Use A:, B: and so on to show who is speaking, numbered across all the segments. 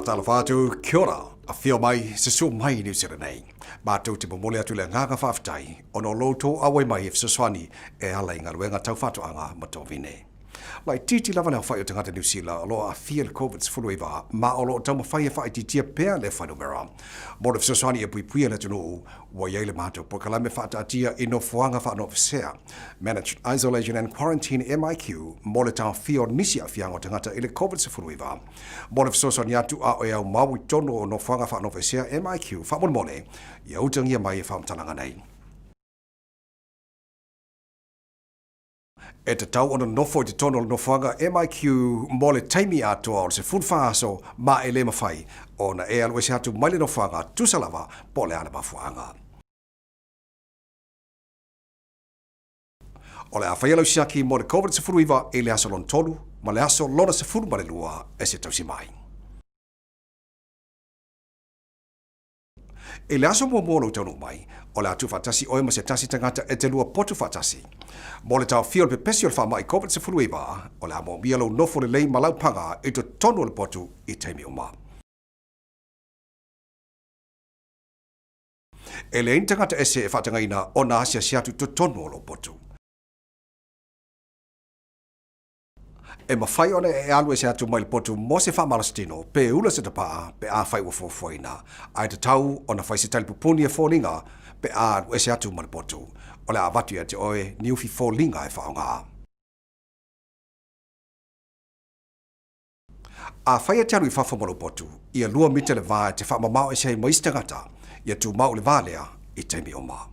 A: Faatalofa atu, kia ora, afio mai, susu mai i Niu Sila nei. Mātou te momoli atu le agaga faafetai ona o lo outou auai mai e fesoasoani e ala i galuega tau faatoaga ma tovine. Laitiiti lava le aofai o tagata Niu Sila o lo o aafia i le Covid-19 ma o lo o taumafai e faaitiitia pea lea fuainumera. Mo le fesoasoani e puipuia le atunuu, ua i ai le matou polokalame faataatia i nofoaga faanofoesea, Managed Isolation and Quarantine, MIQ, mo le taofia o nisi aafiaga o tagata i le Covid-19. Mo le fesoasoani atu a o e aumau i totonu o nofoaga faanofoesea, MIQ, faamolemole, ia utagia mai e faamatalaga nei. E tatau ona nofo i totonu o le nofoaga MIQ mo le taimi atoa o le 14 aso ma e le mafai ona e alu ese atu mai le nofoaga tusa lava po o le a le mafuaaga. O le a faia lau siaki mo le Covid-19 i le aso lona tolu ma le aso lona 12 e se tausi mai. I le aso muamua o lou taunuu mai, o le a tuufaatasi oe ma se tasi tagata e te lua potu faatasi. Mo le taofia o le pepesi o le faamai Covid-19, o le a moomia lou nofo lelei ma lau paga i totonu o le potu i taimi uma. E leai ni tagata ese e faatagaina ona asiasi atu i totonu o lou potu. E mafai ona e alu ese atu mai le potu mo se faamalositino pe ula se tapaa pe afai ua fuafuaina, ae tatau ona fai se tali pupuni e foliga pe a alu ese atu ma le potu. O le a avatu ia te oe ni ufi foliga e faaaoga. Afai e te alu i fafo ma lou potu, ia lua mita le va e te faamamao ese ai ma isi tagata, ia tumau le va lea i taimi uma.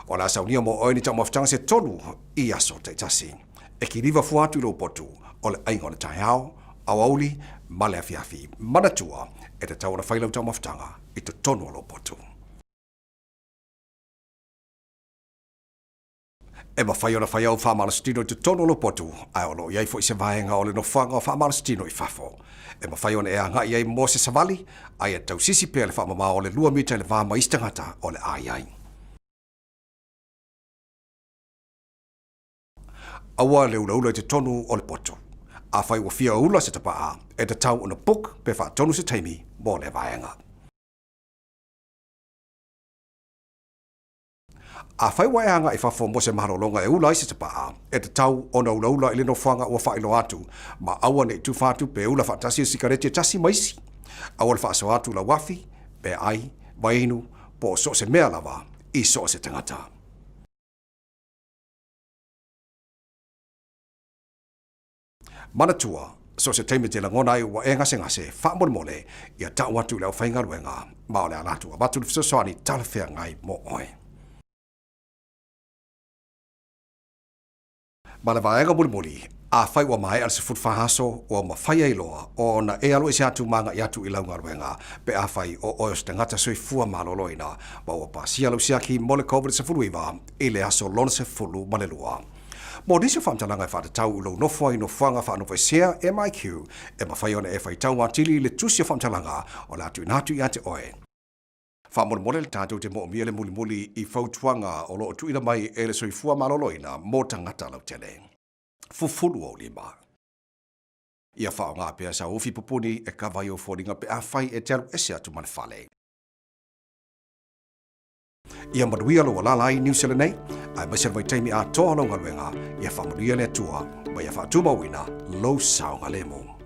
A: O le a saunia mo oe ni taumafataga se tolu i aso taitasi. E kiliva fua atu i lou potu o le ʻaiga o le taeao, aoauli ma le afiafi. Manatua, e tatau ona fai lau taumafataga i totonu o lou potu. E mafai ona fai au faamalositino i totonu o lou potu, ae o lo o i ai foi se vaega o le nofoaga o faamalositino i fafo. E mafai ona e agai ai mo se savali, a ia tausisi pea le faamamao o le lua mita i le va ma isi tagata o le a i ai. Aua le ulaula i totonu o le potu. Afai ua fia ula se tapaa, e tatau ona book pe faatonu se taimi mo lea vaega. Afai ua e agai i fafo mo se malologa e ula ai se tapaa, e tatau ona ulaula i le nofoaga ua faailoa atu, ma aua ne i tufa atu pe ula faatasi le sikareti e tasi ma isi. Aua le faasoa atu lau afi, meaai, vaiinu, po o so o se mea lava i so o se tagata. Manatua, so o se taimi e te lagona ai ua e gasegase, faamolemole, ia tau atu i le aufaigaluega, ma o le a latou avatu le fesoasoani talafeagai mo oe. Ma le vaega mulimuli, afai ua maea le 14 aso, ua mafai ai loa ona e alu ese atu ma agai atu i lau galuega, pe afai o oe o se tagata soifua maloloina, ma ua pasia lau siaki mo le Covid-19 i le aso lona 12. Mo nisi o faamatalaga e faatatau i lou nofo ai i nofoaga faanofoesea, MIQ, e mafai ona e faitau atili i le tusi o faamatalaga o le a tuuina atu ia te oe. Faamolemole le tatou te moomia le mulimuli i fautuaga o lo o tuuina mai e le Soifua Maloloina mo tagata lautele. Fufulu ou lima. Ia faaaoga pea sau ufi pupuni e kava ai ou foliga pe afai e te alu ese atu ma le fale. Ia manuia lou alaala ai i Niu Sila nei, aemaise le vaitaimi atoa o lau galuega, ia faamanuia le Atua ma ia faatumauina lou saogalemu.